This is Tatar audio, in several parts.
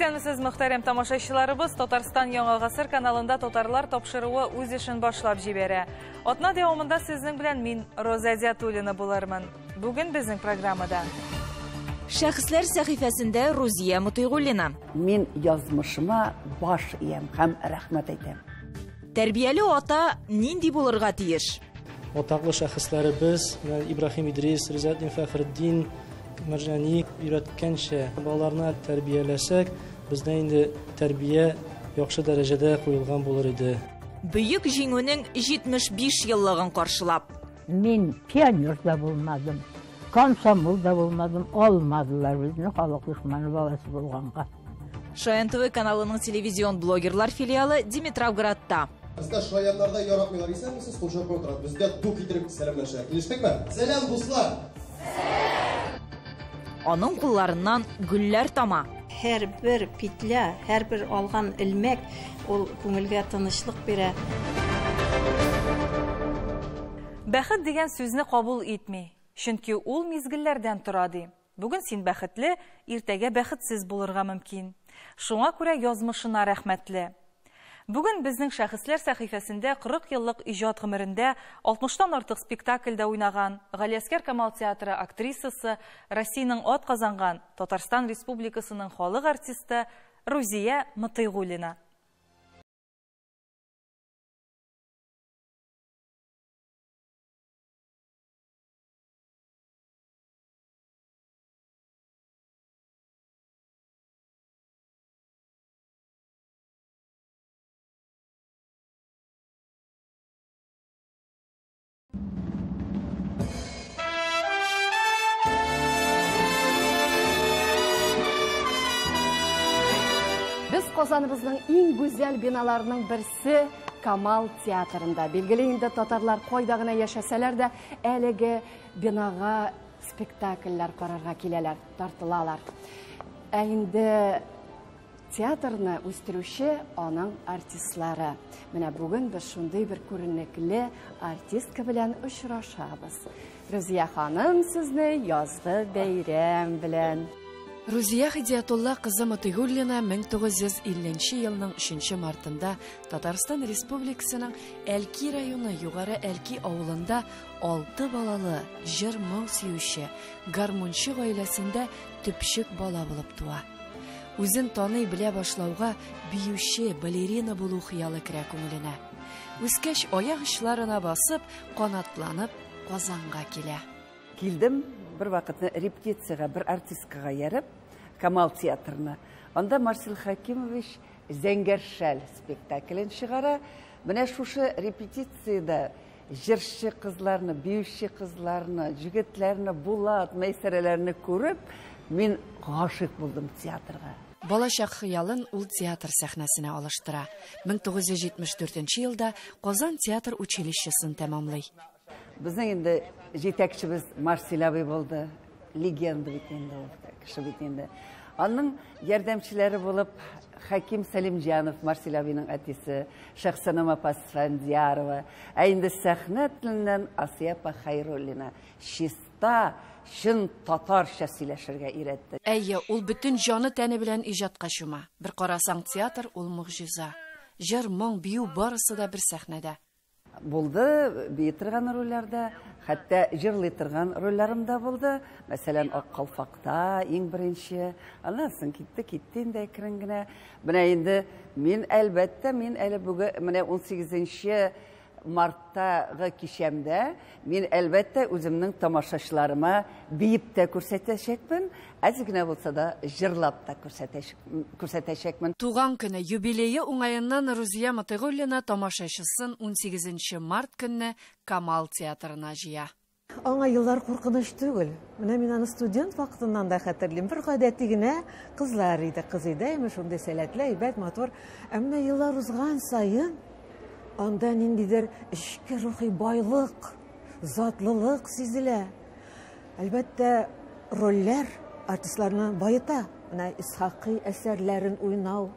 Исәнмесез, мөхтәрәм тамашачыларыбыз. Татарстан Яңа Гасыр каналында татарлар тапшыруы үз эшен башлап җибәрә. Атна дәвамында сезнең белән мин, Роза Зиатуллина булырмын. Бүген безнең программада. Шәхесләр сәхифәсендә Рузия Мотыйгуллина. Мин язмышыма баш иям һәм рәхмәт әйтәм. Тәрбияле ата нинди булырга тиеш? Атаклы шәхесләребез, Ибраһим Идрис, Ризаэддин Фәхретдин, Мәрҗани өйрәткәнчә балаларны тәрбияләсәк, бездә инде тәрбия яхшы дәрәҗәдә куелган булыр иде. Бөек Җиңүнең 75 еллыгын каршылап. Мин пионер да булмадым, комсомол да булмадым, алмадылар безне халык дошманы баласы булганга. Шаян ТВ каналының телевизион блогерлар филиалы Димитровградта. Бездә шаяннарда яратмыйлар, исәнмесез, кул чабып утырат. Бездә ду китереп сәламләшә. Килештекме? Сәлам, дуслар! Аның кулларыннан гөлләр тама. Һәрбер петля, һәрбер алган элмәк ул күңелгә тынычлык бирә. Бәхет дигән сүзне кабул итми, чөнки ул мизгелләрдән тора ди. Бүген син бәхетле, иртәгә бәхетсез булырга мөмкин. Шуңа күрә язмышына рәхмәтле. Бүген безнең шәхесләр сәхифәсендә 40 еллык иҗат гомерендә 60-тан артык спектакльдә уйнаган Галиәсгар Камал театры актрисасы, Россиянең ат казанган Татарстан Республикасының халык артисты Рузия Мотыйгуллина. Без Казаныбызның иң гүзәл биналарының берсе Камал театрында. Билгеле инде татарлар кайда гына яшәсәләр дә әлеге бинага спектакльләр карарга киләләр, тартылалар. Ә инде театрны үстерүче аның артистлары. Менә бүген без шундый бер күренекле артистка белән очрашабыз. Рузия ханым, сезне язгы бәйрәм белән. Рузия Хидиятулла кызы Мотыйгуллина 1950 елның 3 мартында Татарстан Республикасының Әлки районы Югары Әлки авылында 6 балалы, җыр-моң сөюче, гармунчы гаиләсендә төпчек бала булып туа. Үзен таный белә башлауга биюче, балерина булу хыялы керә күңеленә. Үскәч аяк очларына басып, канатланып Казанга килә. Килдем бер вакытны репетициягә бер артисткага ярып, Камал театрына. Анда Марсель Хакимович Зәңгәр шәл спектаклен чыгара. Менә шушы репетициядә җырчы кызларны, биюче кызларны, җегетләрне, Булат, Мәйсәрәләрне күреп, мин гашыйк булдым театрга. Балачак хыялын ул театр сәхнәсенә алыштыра. 1974 елда Казан театр училищесын тәмамлый. Безнең инде җитәкчебез Марсель абый булды. Легенда бит инде ул, кеше бит инде. Аның ярдәмчеләре булып Хаким Сәлимҗанов, Марсель абыйның әтисе, Шәхсәнам апа Сфандиярова, ә инде сәхнә теленнән Асия апа Хайруллина чиста, чын татарча сөйләшергә өйрәтте. Әйе, ул бөтен җаны тәне белән иҗатка чума. Бер карасаң, театр ул могҗиза. Җыр, моң, бию барысы да бер сәхнәдә. Булды, бии торган рольләрдә, хәтта җырлый торган рольләрем дә булды. Мәсәлән, Ак калфакта иң беренче. Аннан соң китте, китте инде әкрен генә. Менә инде мин әлбәттә, мин әле бүген менә 18 марттагы кичәмдә мин әлбәттә үземнең тамашачыларыма биеп тә күрсәтәчәкмен, әз генә булса да җырлап та күрсәтәчәкмен. Туган көне юбилее уңаеннан Рузия Мотыйгуллина тамашачысын 18 март көнне Камал театрына җыя. Аңа еллар куркыныч түгел. Менә мин аны студент вакытыннан да хәтерлим. Бер гадәти генә кызлар иде, кыз иде, әмма шундый сәләтле, әйбәт, матур. Әмма еллар узган саен анда ниндидер эчке рухи байлык, затлылык сизелә. Әлбәттә, рольләр артистларны баета. Менә Исхакый әсәрләрен уйнау,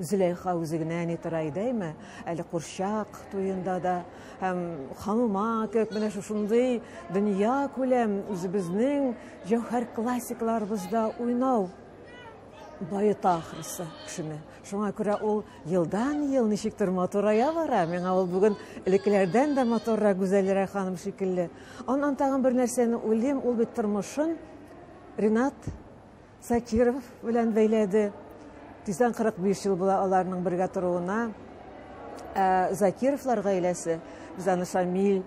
Зөләйха үзе генә ни тора иде, әйме? Әле курчак туенда да һәм Ханума кебек менә шушындый дөнья күләм үзебезнең җәүһәр классикларыбызда уйнау. баета ахрысы кешене. Шуңа күрә ул елдан-ел ничектер матурая бара. Миңа ул бүген элеккеләрдән дә матуррак, гүзәлрәк ханым шикелле. Аннан тагын бер нәрсәне уйлыйм, ул бит тормышын Ринат Закиров белән бәйләде. Тиздән 45 ел була аларның бергә торуына. Ә Закировлар гаиләсе, без аны Шамил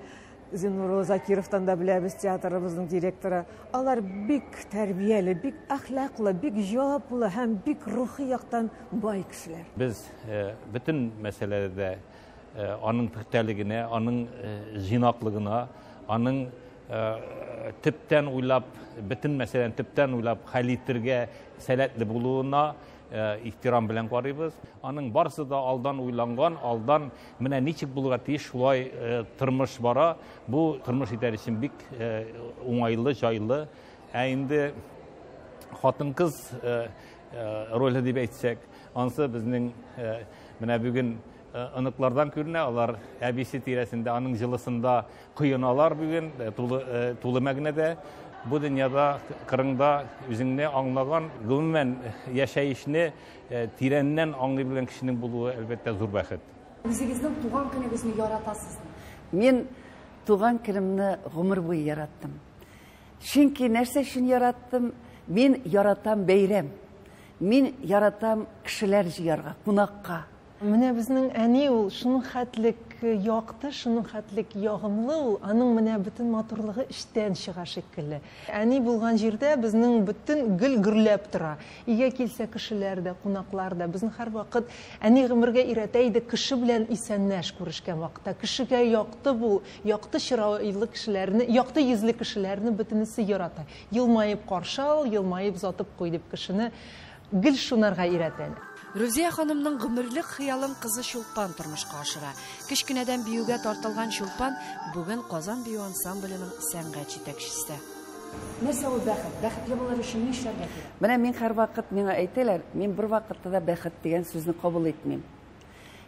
Зиннур улы Закировтан да беләбез, театрыбызның директоры. Алар бик тәрбияле, бик әхлаклы, бик җаваплы һәм бик рухи яктан бай кешеләр. Без бөтен мәсьәләдә аның пөхтәлегенә, аның җыйнаклыгына, аның төптән уйлап, бөтен мәсьәләне төптән уйлап хәл итергә сәләтле булуына ихтирам белән карыйбыз. Аның барысы да алдан уйланган, алдан менә ничек булырга тиеш, шулай тормыш бара. Бу тормыш итәр өчен бик уңайлы, җайлы. Ә инде хатын-кыз роле дип әйтсәк, ансы безнең менә бүген оныклардан күренә, алар әбисе тирәсендә, аның җылысында коеналар бүген, тулы мәгънәдә. Бу дөньяда кырыңда үзеңне аңлаган, гомумән яшәешне тирәннән аңлый белгән кешенең булуы, әлбәттә, зур бәхет. Үзегезнең туган көнегезне яратасызмы? Мин туган көнемне гомер буе яраттым. Чөнки нәрсә өчен яраттым? Мин яратам бәйрәм. Мин яратам кешеләр җыярга, кунакка. Менә безнең әни ул шуның хәтлек якты, шуның хәтлек ягымлы ул, аның менә бөтен матурлыгы эчтән чыга шикелле. Әни булган җирдә безнең бөтен гөл гөрләп тора. Өйгә килсә кешеләр дә, кунаклар да, безнең һәрвакыт әни гомергә өйрәтә иде, кеше белән исәнләш күрешкән вакытта, кешегә якты бул, якты чырайлы кешеләрне, якты йөзле кешеләрне бөтенесе ярата. Елмаеп каршы ал, елмаеп озатып куй дип кешене гел шунарга өйрәтә. Рүзия ханымның гомерлек хыялын кызы Чулпан тормышка ашыра. Кечкенәдән биюгә тартылган Чулпан бүген Казан бию ансамбленең сәнгать җитәкчесе. Нәрсә ул бәхет? Бәхетле булыр өчен ни эшләргә кирәк? Менә мин һәрвакыт миңа әйтәләр, мин бер вакытта да бәхет дигән сүзне кабул итмим.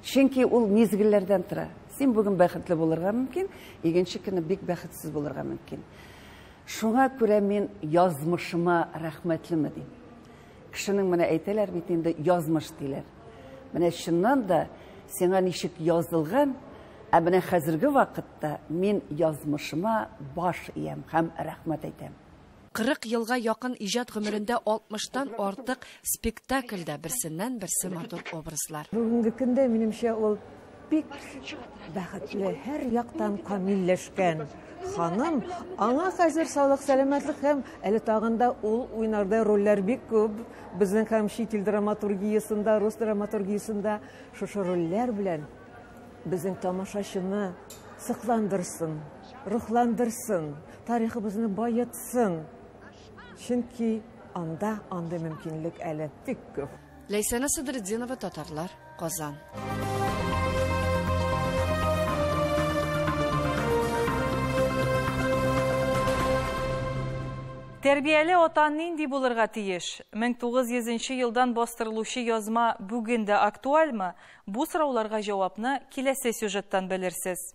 Чөнки ул мизгелләрдән тора. Син бүген бәхетле булырга мөмкин, икенче көнне бик бәхетсез булырга мөмкин. Шуңа күрә мин язмышыма рәхмәтлеме дим. Кешенең менә әйтәләр бит инде язмыш диләр. Менә чыннан да сиңа ничек язылган, ә менә хәзерге вакытта мин язмышыма баш иям һәм рәхмәт әйтәм. 40 елга якын иҗат гомерендә 60-тан артык спектакльдә берсеннән берсе матур образлар. Бүгенге көндә минемчә ул бик бәхетле, һәр яктан камилләшкән ханым. Аңа хәзер саулык, сәламәтлек һәм әле тагын да ул уйнарда рольләр бик күп. Безнең һәм чит ил драматургиясендә, рус драматургиясендә шушы рольләр белән безнең тамашачыны сокландырсын, рухландырсын, тарихыбызны баетсын. Чөнки анда андый мөмкинлек әле бик күп. Ләйсәнә Садретдинова, Татарлар, Казан. Тәрбияле ата нинди булырга тиеш? 1900 елдан бастырылучы язма бүген дә актуальмы? Бу сорауларга җавапны киләсе сюжеттан белерсез.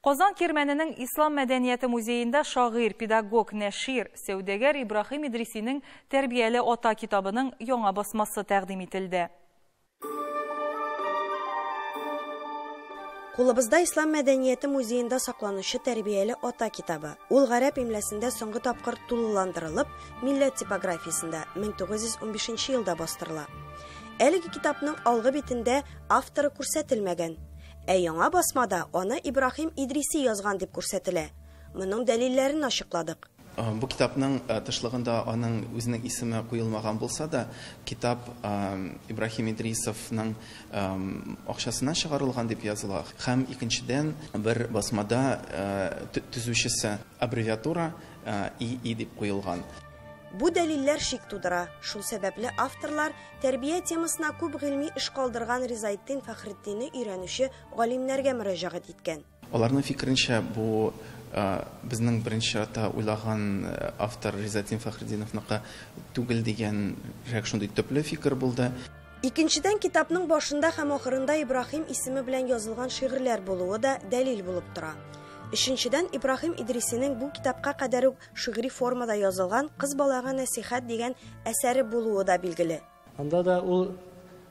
Казан Кирмәненең Ислам мәдәнияте музеенда шагыйрь, педагог, нәшир, сәүдәгәр Ибраһим Идрисинең Тәрбияле ата китабының яңа басмасы тәкъдим ителде. Кулыбызда Ислам мәдәнияте музеенда сакланучы Тәрбияле ата китабы. Ул гарәп имләсендә соңгы тапкыр тулыландырылып, Милләт типографиясендә 1915 елда бастырыла. Әлеге китапның алгы битендә авторы күрсәтелмәгән. Ә яңа басмада аны Ибраһим Идриси язган дип күрсәтелә. Моның дәлилләрен ачыкладык. Бу китапның тышлыгында аның үзенең исеме куелмаган булса да, китап Ибраһим Идрисовның акчасына чыгарылган дип языла. Һәм икенчедән бер басмада төзүчесе аббревиатура ИИ дип куелган. Бу дәлилләр шик тудыра. Шул сәбәпле авторлар тәрбия темасына күп гыйльми эш калдырган Ризаэддин Фәхретдинне өйрәнүче галимнәргә мөрәҗәгать иткән. Аларның фикеренчә, бу безнең беренче чиратта уйлаган автор Ризаэддин Фәхретдиновныкы түгел дигән рәк шундый төпле фикер булды. Икенчедән, китапның башында һәм ахырында Ибраһим исеме белән язылган шигырьләр булуы да дәлил булып тора. Өченчедән, Ибраһим Идрисинең бу китапка кадәр үк шигъри формада язылган Кыз балага нәсихәт дигән әсәре булуы да билгеле. Анда да ул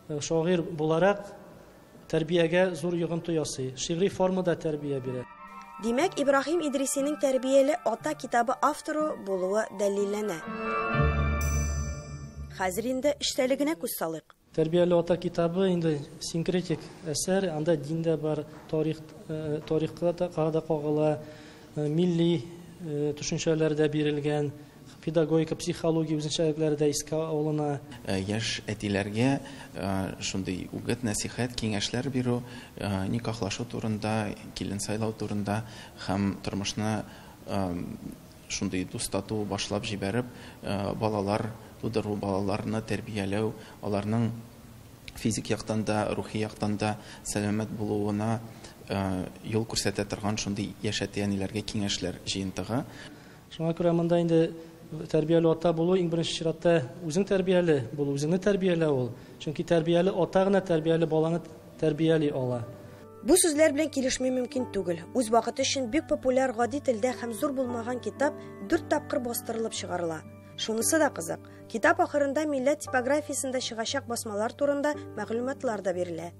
шагыйрь буларак тәрбиягә зур йогынты ясый, шигъри формада тәрбия бирә. Димәк, Ибраһим Идрисинең Тәрбияле ата китабы авторы булуы дәлилләнә. Хәзер инде эчтәлегенә күз салыйк. Тәрбияле ата китабы инде синкретик әсәр, анда дин дә бар, тарих, тарихка да кагыла, милли төшенчәләр дә бирелгән, педагогика, психология үзенчәлекләре дә искә алына. Яшь әтиләргә шундый үгет, нәсихәт, киңәшләр бирү, никахлашу турында, килен сайлау турында һәм тормышны шундый дус-тату башлап җибәреп, балалар тудыру, балаларны тәрбияләү, аларның физик яктан да, рухи яктан да сәламәт булуына юл күрсәтә торган шундый яшь әти-әниләргә киңәшләр җыентыгы. Шуңа күрә монда инде тәрбияле ата булу иң беренче чиратта үзең тәрбияле булу, үзеңне тәрбияләү ул. Чөнки тәрбияле ата гына тәрбияле баланы тәрбияли ала. Бу сүзләр белән килешми мөмкин түгел. Үз вакыты өчен бик популяр гади телдә һәм зур булмаган китап 4 тапкыр бастырылып чыгарыла. Шунысы да кызык, китап ахырында милләт типографиясендә чыгачак басмалар турында мәгълүматлар да бирелә.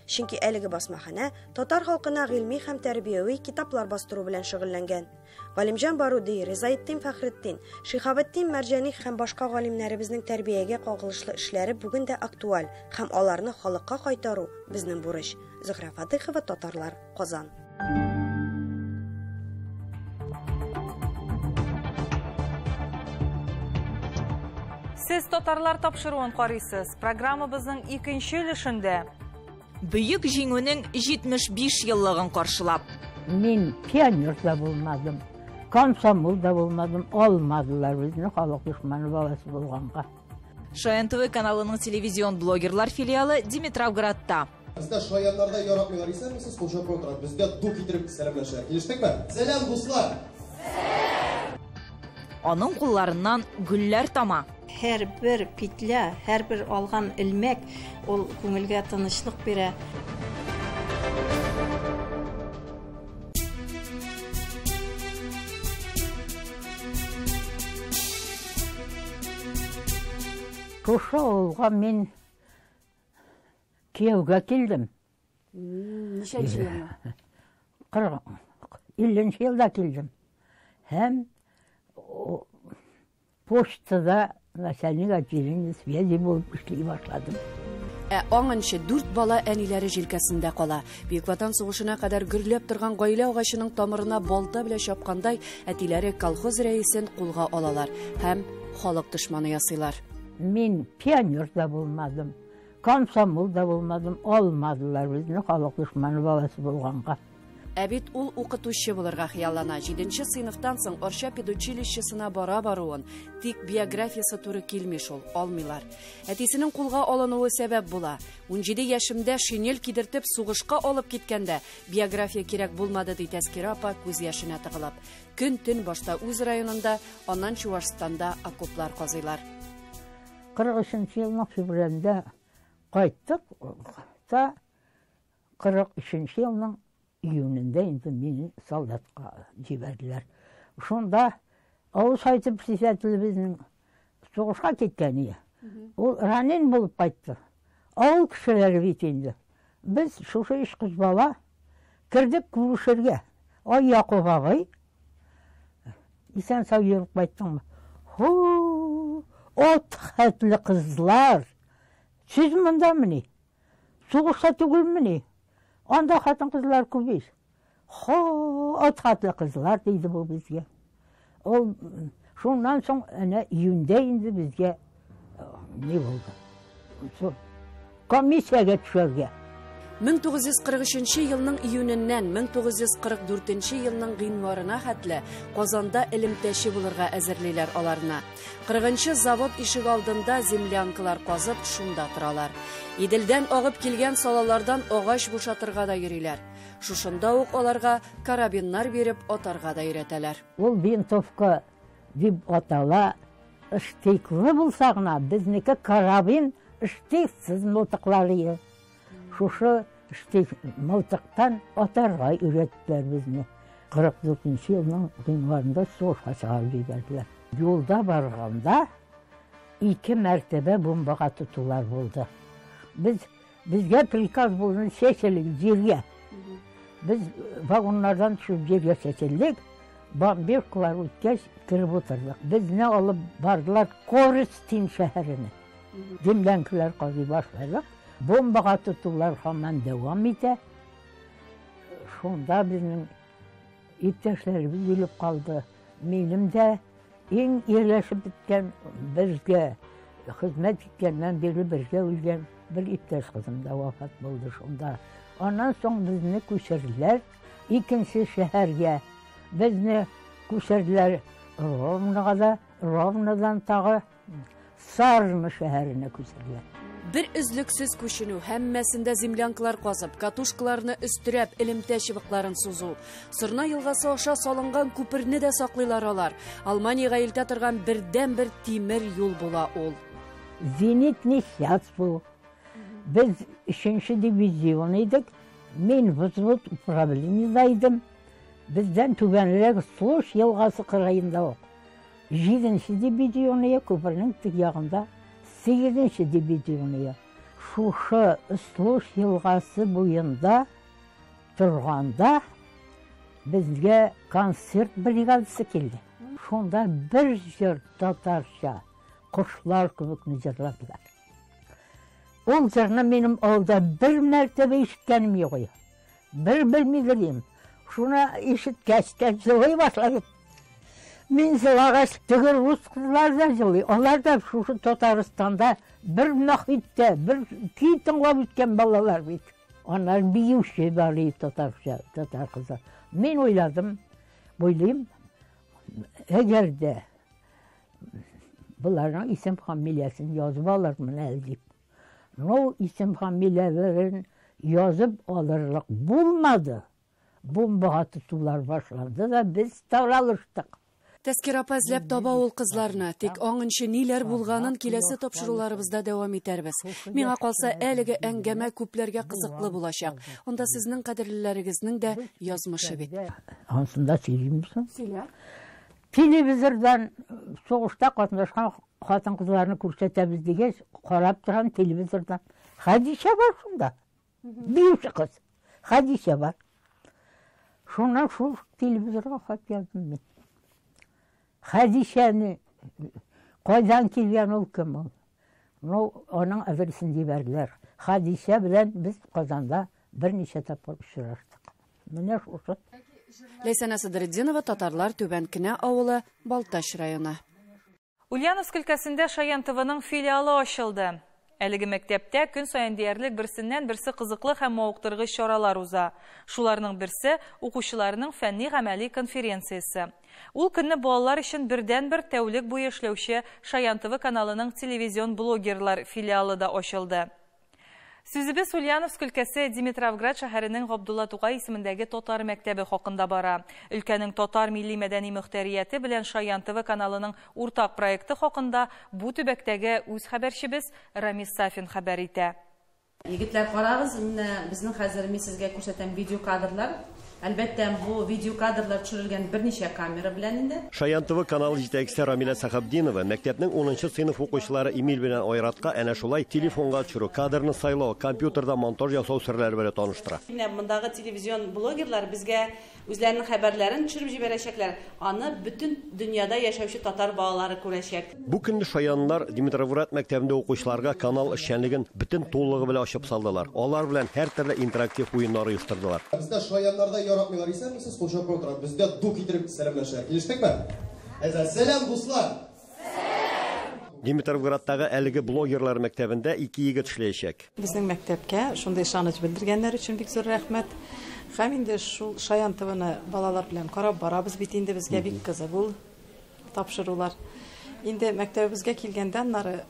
Чөнки әлеге басмаханә татар халкына гыйльми һәм тәрбияви китаплар бастыру белән шөгыльләнгән. Галимҗан Баруди, Ризаэтдин Фәхретдин, Шиһабетдин Мәрҗани һәм башка галимнәребезнең тәрбиягә кагылышлы эшләре бүген дә актуаль һәм аларны халыкка кайтару безнең бурыч. Зөһрә Фатыйхова, Татарлар, Казан. Сез Татарлар тапшыруын карыйсыз. Программабызның икенче өлешендә Бөек Җиңүнең 75 еллыгын каршылап. Мин пионер да булмадым, комсомол да булмадым, алмадылар безне халык дошманы баласы булганга. Шаян ТВ каналының телевизион блогерлар филиалы Димитровградта. Бездә шаяннарда яратмыйлар, исәнмесез, кул чабып утыра. Бездә ду китереп сәламләшә. Килештекме? Сәлам, дуслар! Аның кулларыннан гөлләр тама. Һәрбер петля, һәрбер алган элмәк ул күңелгә тынычлык бирә. Шушы авылга мин кияүгә килдем. Ничәнче елны? 50 елда килдем. Һәм почтада начальник отделения связи булып эшли башладым. Ә аңынчы 4 бала әниләре җилкәсендә кала. Бөек Ватан сугышына кадәр гөрләп торган гаилә агачының тамырына балта белән чапкандай, әтиләре колхоз рәисен кулга алалар һәм халык дошманы ясыйлар. Мин пионер да булмадым, комсомол да булмадым, алмадылар безне халык дошманы баласы булганга. Ә бит ул укытучы булырга хыяллана. 7 сыйныфтан соң Арча педучилищесына бара баруын, тик биографиясе туры килми шул, алмыйлар. Әтисенең кулга алынуы сәбәп була. 17 яшемдә шинель кидертеп сугышка алып киткәндә биография кирәк булмады, ди Тәзкирә апа күз яшенә тыгылып. Көн-төн башта үз районында, аннан Чувашстанда окоплар казыйлар. 43 елның февралендә кайттык та 43 елның июнендә инде мине солдатка җибәрделәр. Шунда авыл сайты председателе безнең сугышка киткән иде. Ул ранен булып кайтты. Авыл кешеләре бит инде. Без шушы өч кыз бала кердек күрешергә. Ай, Якуб абый, исән сау йөреп кайттыңмы? Ху, от хәтле кызлар. Сез мондамыни? Сугышта түгелмени? Анда хатын-кызлар күп ич. Хо, от хәтле кызлар диде бу безгә. Ул шуннан соң әнә июньдә инде безгә ни булды? Шул комиссиягә төшәргә. 1943 елның июненнән 1944 елның гыйнварына хәтле Казанда элемтәче булырга әзерлиләр аларны. 40 завод ишек алдында землянкалар казып шунда торалар. Иделдән агып килгән салалардан агач бушатырга да йөриләр. Шушында ук аларга карабиннар биреп атарга да өйрәтәләр. Ул винтовка дип атала, штыклы булса гына, безнеке карабин штыксыз мылтыклар иде. Шушы штык мылтыктан атарга өйрәттеләр безне. 44 елның гыйнварында сугышка чыгарып җибәрделәр. Юлда барганда 2 мәртәбә бомбага тотулар булды. Безгә приказ булды, чәчелик җиргә. Без вагоннардан төшеп җиргә чәчелдек. Бомбежкалар үткәч, кереп утырдык. Безне алып бардылар Коростень шәһәренә. Землянкалар казый башладык. Бомбага тотулар һаман дәвам итә. Шунда безнең иптәшләребез үлеп калды. Минем дә иң ирләшеп беткән, безгә хезмәт иткәннән бирле бергә үлгән бер иптәш кызым да вафат булды шунда. Аннан соң безне күчерделәр икенче шәһәргә. Безне күчерделәр Ровнога да, Ровнодан тагы Сарны шәһәренә күчерделәр. Бер өзлексез күченү, һәммәсендә землянкалар казып, катушкаларны өстерәп, элемтә чыбыкларын сузу. Сырна елгасы аша салынган күперне дә саклыйлар алар. Алманиягә илтә торган бердән-бер тимер юл була ул. Зенитный сяц бу. Без 3-нче дивизион идек. Мин взвод управлениедә идем. Бездән түбәнрәк Слуш елгасы кырыенда ук. 7-нче дивизионы күпернең теге ягында 8-нче дивизионы. Шушы Слуш елгасы буенда торганда безгә концерт бригадасы килде. Шунда бер җыр татарча кошлар кебекне җырладылар. Ул җырны минем алда бер мәртәбә ишеткәнем юк иде. Бер белмидер идем. Шуны ишеткәч тә җылый башладым. Мин җылагач, теге рус кызлар да җылый. Алар да шушы Татарстанда бер мөхиттә, бер көй тыңлап үткән балалар бит. Аннар биюче бар иде татарча, татар кызы. Мин уйладым, уйлыйм, әгәр дә буларның исем фамилиясен язып алырмын әле дип. Но исем фамилияләрен язып алырлык булмады. Бомбага тотулар башланды да без таралыштык. Тәскирә апа эзләп таба ул кызларны. Тик аңынчы ниләр булганын киләсе тапшыруларыбызда дәвам итәрбез. Миңа калса, әлеге әңгәмә күпләргә кызыклы булачак. Анда сезнең кадерлеләрегезнең дә язмышы бит. Ансын да сөйлимме соң? Сөйлә. Телевизордан сугышта катнашкан хатын-кызларны күрсәтәбез дигәч, карап торам телевизордан. Хәдичә бар шунда. Биюче кыз. Хәдичә бар. Шуннан шул телевизорга хат яздым мин. Хәдичәне кайдан килгән ул, кем ул? Ну, аның адресын җибәрделәр. Хәдичә белән без Казанда берничә тапкыр очраштык. Менә шушы. Ләйсәнә Садретдинова, Татарлар, Түбән Кенә авылы, Балтач районы. Ульяновск өлкәсендә Шаян ТВның филиалы ачылды. Әлеге мәктәптә көн саен диярлек берсеннән берсе кызыклы һәм мавыктыргыч чаралар уза. Шуларның берсе укучыларның фәнни-гамәли конференциясе. Ул көнне балалар өчен бердән-бер тәүлек буе эшләүче Шаян ТВ каналының телевизион блогерлар филиалы да ачылды. Сүзебез Ульяновск өлкәсе Димитровград шәһәренең Габдулла Тукай исемендәге татар мәктәбе хакында бара. Өлкәнең татар милли мәдәни мөхтәрияте белән Шаян ТВ каналының уртак проекты хакында бу төбәктәге үз хәбәрчебез Рамис Сафин хәбәр итә. Егетләр, карагыз, менә безнең хәзер мин сезгә күрсәтәм видеокадрлар. Әлбәттә, бу видеокадрлар төшерелгән берничә камера белән инде. Шаян ТВ каналы җитәкчесе Рамилә Сәхабдинова мәктәпнең 10 сыйныф укучылары Эмиль белән Айратка әнә шулай телефонга төшерү, кадрны сайлау, компьютерда монтаж ясау серләре белән таныштыра. Менә мондагы телевизион блогерлар безгә үзләренең хәбәрләрен төшереп җибәрәчәкләр. Аны бөтен дөньяда яшәүче татар балалары күрәчәк. Бу көнне шаяннар Димитровград мәктәбендә укучыларга канал эшчәнлеген бөтен тулылыгы белән ачып салдылар. Алар белән һәр төрле интерактив уеннар оештырдылар. Бездә шаяннарда яратмыйлар, исәнмесез, кул чабып утыра. Бездә ду китереп сәламләшә. Килештекме? Әйдә, сәлам, дуслар! Димитровградтагы әлеге блогерлар мәктәбендә 2 егет эшләячәк. Безнең мәктәпкә шундый ышаныч белдергәннәр өчен бик зур рәхмәт. Һәм инде шул Шаян ТВны балалар белән карап барабыз бит инде, безгә бик кызык ул тапшырулар. Инде мәктәбебезгә килгәндә аннары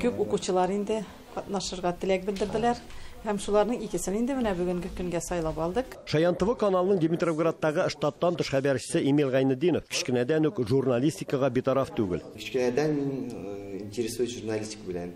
күп укучылар инде катнашырга теләк белдерделәр. Һәм шуларның икесен инде менә бүгенге көнгә сайлап алдык. Шаян ТВ каналының Димитровградтагы штаттан тыш хәбәрчесе Эмиль Гайнетдинов кечкенәдән үк журналистикага битараф түгел. Кечкенәдән мин интересуюсь журналистика белән.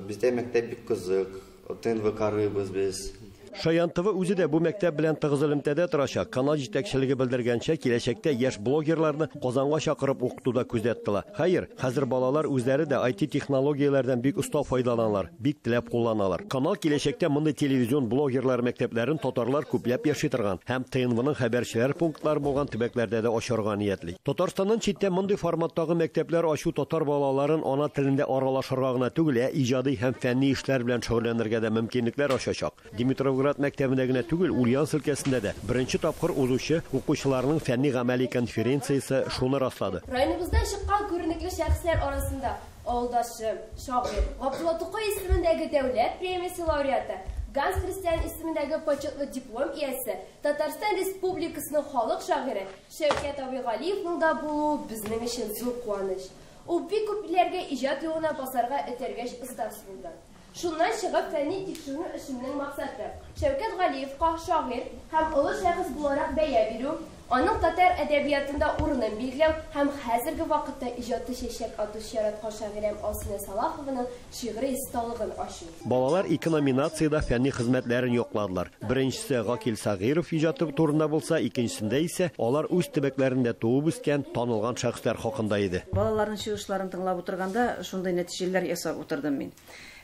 Бездә мәктәп бик кызык. ТНВ карыйбыз без. Шаян ТВ үзе дә бу мәктәп белән тыгыз элемтәдә торачак. Канал җитәкчелеге белдергәнчә, киләчәктә яшь блогерларны Казанга чакырып укыту да күздә тотыла. Хәер, хәзер балалар үзләре дә IT технологияләрдән бик оста файдаланалар, бик теләп кулланалар. Канал киләчәктә мондый телевизион блогерлар мәктәпләрен татарлар күпләп яши торган һәм ТНВның хәбәрчеләр пунктлары булган төбәкләрдә дә ачарга ниятли. Татарстаннан читтә мондый форматтагы мәктәпләр ачу татар балаларын ана телендә аралашырга гына түгел, ә иҗади һәм фәнни эшләр белән шөгыльләнергә дә мөмкинлекләр ачачак. Димитровград мәктәбендә генә түгел, Ульяновск өлкәсендә дә беренче тапкыр узучы укучыларның фәнни-гамәли конференциясе шуны раслады. Районыбыздан чыккан күренекле шәхесләр арасында авылдашым, шагыйрь Габдулла Тукай исемендәге дәүләт премиясе лауреаты, Ганс Христиан исемендәге почетлы диплом иясе, Татарстан Республикасының халык шагыйре Шәүкәт абый Галиевның да булуы безнең өчен зур куаныч. Ул бик күпләргә иҗат юлына басарга этәргәч остаз булды. Шуннан чыгып, фәнни тикшеренү эшемнең максаты, Шәүкәт Галиевка шагыйрь һәм олы шәхес буларак бәя бирү, аның татар әдәбиятында урынын билгеләү һәм хәзерге вакытта иҗаты чәчәк атучы яраткан шагыйрәм Алсинә Салахованың шигъри осталыгын ачу. Балалар ике номинациядә фәнни хезмәтләрен якладылар. Беренчесе Гакил Сагыйров иҗаты турында булса, икенчесендә исә алар үз төбәкләрендә туып үскән танылган шәхесләр хакында иде. Балаларның чыгышларын тыңлап утырганда шундый нәтиҗәләр ясап утырдым мин.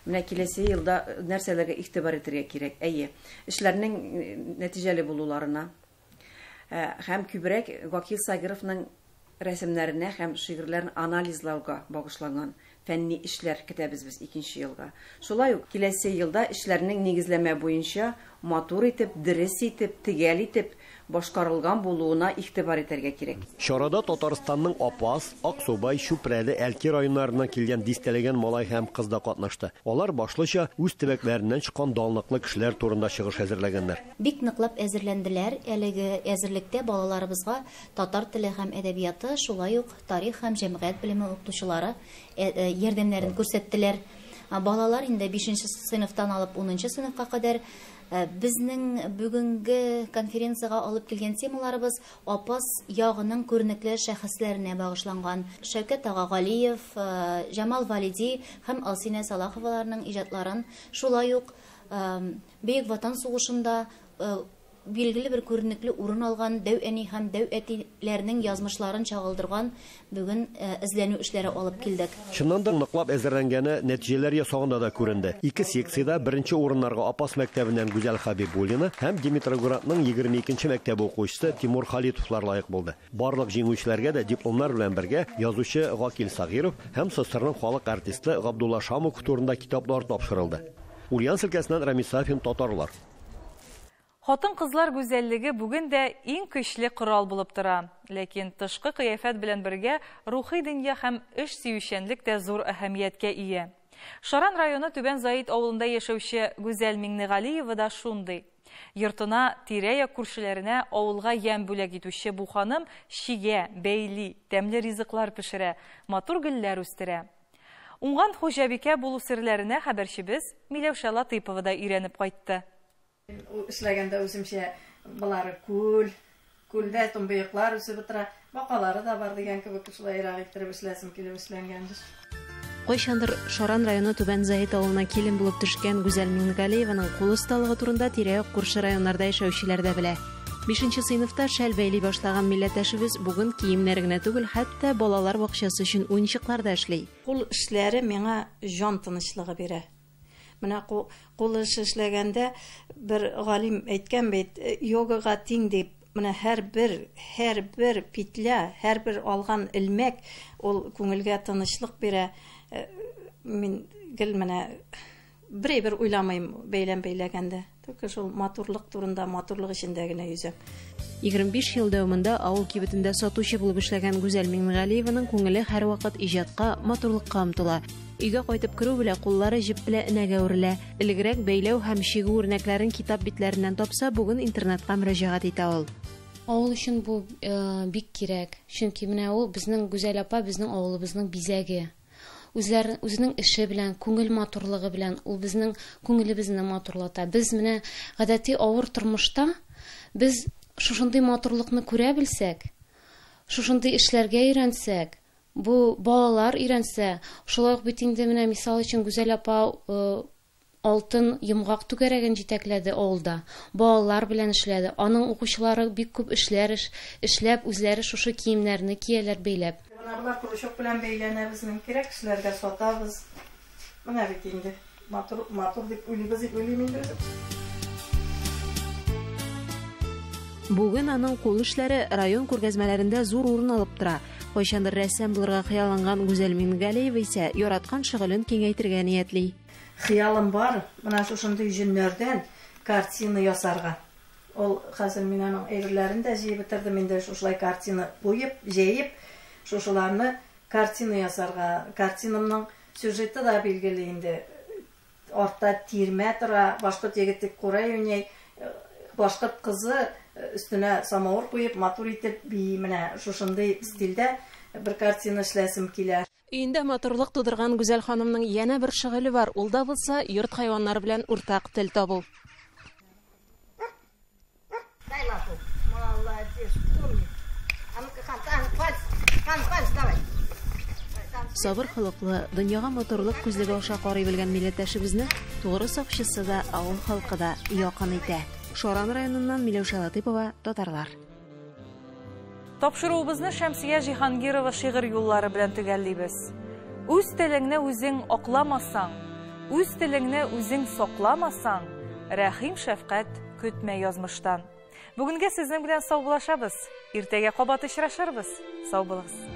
Менә киләсе елда нәрсәләргә игътибар итәргә кирәк? Әйе, эшләрнең нәтиҗәле булуларына һәм күбрәк Гакил Сагировның рәсемнәренә һәм шигырьләрен анализлауга багышланган фәнни эшләр көтәбез без икенче елга. Шулай ук киләсе елда эшләрнең нигезләмә буенча матур итеп, дөрес итеп, төгәл итеп башкарылган булуына игътибар итәргә кирәк. Чарада Татарстанның Апас, Аксубай, Чүпрәле, Әлки районнарыннан килгән дистәләгән малай һәм кыз да катнашты. Алар башлыча үз төбәкләреннән чыккан данлыклы кешеләр турында чыгыш әзерләгәннәр. Бик ныклап әзерләнделәр. Әлеге әзерлектә балаларыбызга татар теле һәм әдәбияты, шулай ук тарих һәм җәмгыять белеме укытучылары ярдәмнәрен күрсәттеләр. Балалар инде 5нче сыйныфтан алып 10нчы сыйныфка кадәр безнең бүгенге конференциягә алып килгән темаларыбыз Апас ягының күренекле шәхесләренә багышланган. Шәүкәт ага Галиев, Җамал Валиди һәм Алсинә Салаховаларның иҗатларын, шулай ук Бөек Ватан сугышында билгеле бер күренекле урын алган дәү әни һәм дәү әтиләрнең язмышларын чагылдырган бүген эзләнү эшләре алып килдек. Чыннан да ныклап әзерләнгәне нәтиҗәләр ясаганда да күренде. Ике секциядә беренче урыннарга Апас мәктәбеннән Гүзәл Хабибуллина һәм Димитровградның 22нче мәктәбе укучысы Тимур Халитовлар лаек булды. Барлык җиңүчеләргә дә дипломнар белән бергә язучы Гакил Сагиров һәм СССРның халык артисты Габдулла Шамуков турында китаплар тапшырылды. Ульяновск өлкәсеннән Рамис Сафин, Татарлар. Хатын-кызлар гүзәллеге бүген дә иң көчле корал булып тора. Ләкин тышкы кыяфәт белән бергә рухи дөнья һәм эш сөючәнлек тә зур әһәмияткә ия. Шаран районы Түбән Заид авылында яшәүче Гүзәл Миңнегалиева да шундый. Йортына, тирә-як күршеләренә авылга ямь бүләк итүче бу ханым чигә, бәйли, тәмле ризыклар пешерә, матур гөлләр үстерә. Уңган хуҗабикә булу серләренә хәбәрчебез Миләүшә Латыйпова да өйрәнеп кайтты. Эшләгәндә үземчә болары күл, күлдә томбыеклар үсеп утыра, бакалары да бар дигән кебек шулайрак иттереп эшләсем килеп эшләнгәндер. Кайчандыр Шаран районы Түбән Заид авылына килен булып төшкән Гүзәл Миңнегалиеваның кул осталыгы турында тирә-як күрше районнарда яшәүчеләр дә белә. 5нче сыйныфта шәл бәйли башлаган милләттәшебез бүген киемнәр генә түгел, хәтта балалар бакчасы өчен уенчыклар да эшли. Кул эшләре миңа җан тынычлыгы бирә. Менә кул эше эшләгәндә бер галим әйткән бит, йогага тиң дип. Менә һәрбер петля, һәрбер алган элмәк ул күңелгә тынычлык бирә. Мин гел менә бер-бер уйламыйм бәйләм бәйләгәндә. Только шул матурлык турында, матурлык эчендә генә йөзәм. 25 ел дәвамында авыл кибетендә сатучы булып эшләгән Гүзәл Миңнегалиеваның күңеле һәрвакыт иҗатка, матурлыкка омтыла. Өйгә кайтып керү белән куллары җеп белән энәгә үрелә. Элегрәк бәйләү һәм чигү үрнәкләрен китап битләреннән тапса, бүген интернетка мөрәҗәгать итә ул. Авыл өчен бу бик кирәк, чөнки менә ул безнең Гүзәл апа, безнең авылыбызның бизәге. Үзенең эше белән, күңел матурлыгы белән ул безнең күңелебезне матурлата. Без менә гадәти авыр тормышта без шушындый матурлыкны күрә белсәк, шушындый эшләргә өйрәнсәк, бу балалар өйрәнсә, шулай ук бит инде менә мисал өчен Гүзәл апа Алтын йомгак түгәрәген җитәкләде авылда. Балалар белән эшләде. Аның укучылары бик күп эшләр эшләп, үзләре шушы киемнәрне кияләр бәйләп. Менә болар крючок белән бәйләнә безнең. Кирәк кешеләргә сатабыз. Менә бит инде. Матур, матур дип уйлыйбыз дип уйлыйм инде үзем. Бүген аның кул эшләре район күргәзмәләрендә зур урын алып тора. Кайчандыр рәссам булырга хыялланган Гүзәл Мингалиева исә яраткан шөгылен киңәйтергә ниятли. Хыялым бар, менә шушындый җөннәрдән картина ясарга. Ул хәзер мин аның әйберләрен дә җыеп бетердем инде, шушылай картина куеп, җәеп, шушыларны картина ясарга. Картинамның сюжеты да билгеле инде. Артта тирмә тора, башкорт егете курай уйный, башкорт кызы өстенә самавыр куеп, матур итеп бии. Менә шушындый стильдә бер картина эшләсем килә. Өендә матурлык тудырган Гүзәл ханымның янә бер шөгыле бар, ул да булса йорт хайваннары белән уртак тел табу. Дай лапу. Молодец, умник. А ну-ка, хан, хан, пальц, хан, пальц, давай. Сабыр холыклы, дөньяга матурлык күзлеге аша карый белгән милләттәшебезне тугры сакчысы да, авыл халкы да якын итә. Шаран районыннан Миләүшә Латыйпова, Татарлар. Тапшыруыбызны Шәмсия Җиһангирова шигырь юллары белән төгәллибез. Үз телеңне үзең акламасаң, үз телеңне үзең сакламасаң, рәхим-шәфкать көтмә язмыштан. Бүгенгә сезнең белән саубуллашабыз. Иртәгә кабат очрашырбыз. Сау булыгыз.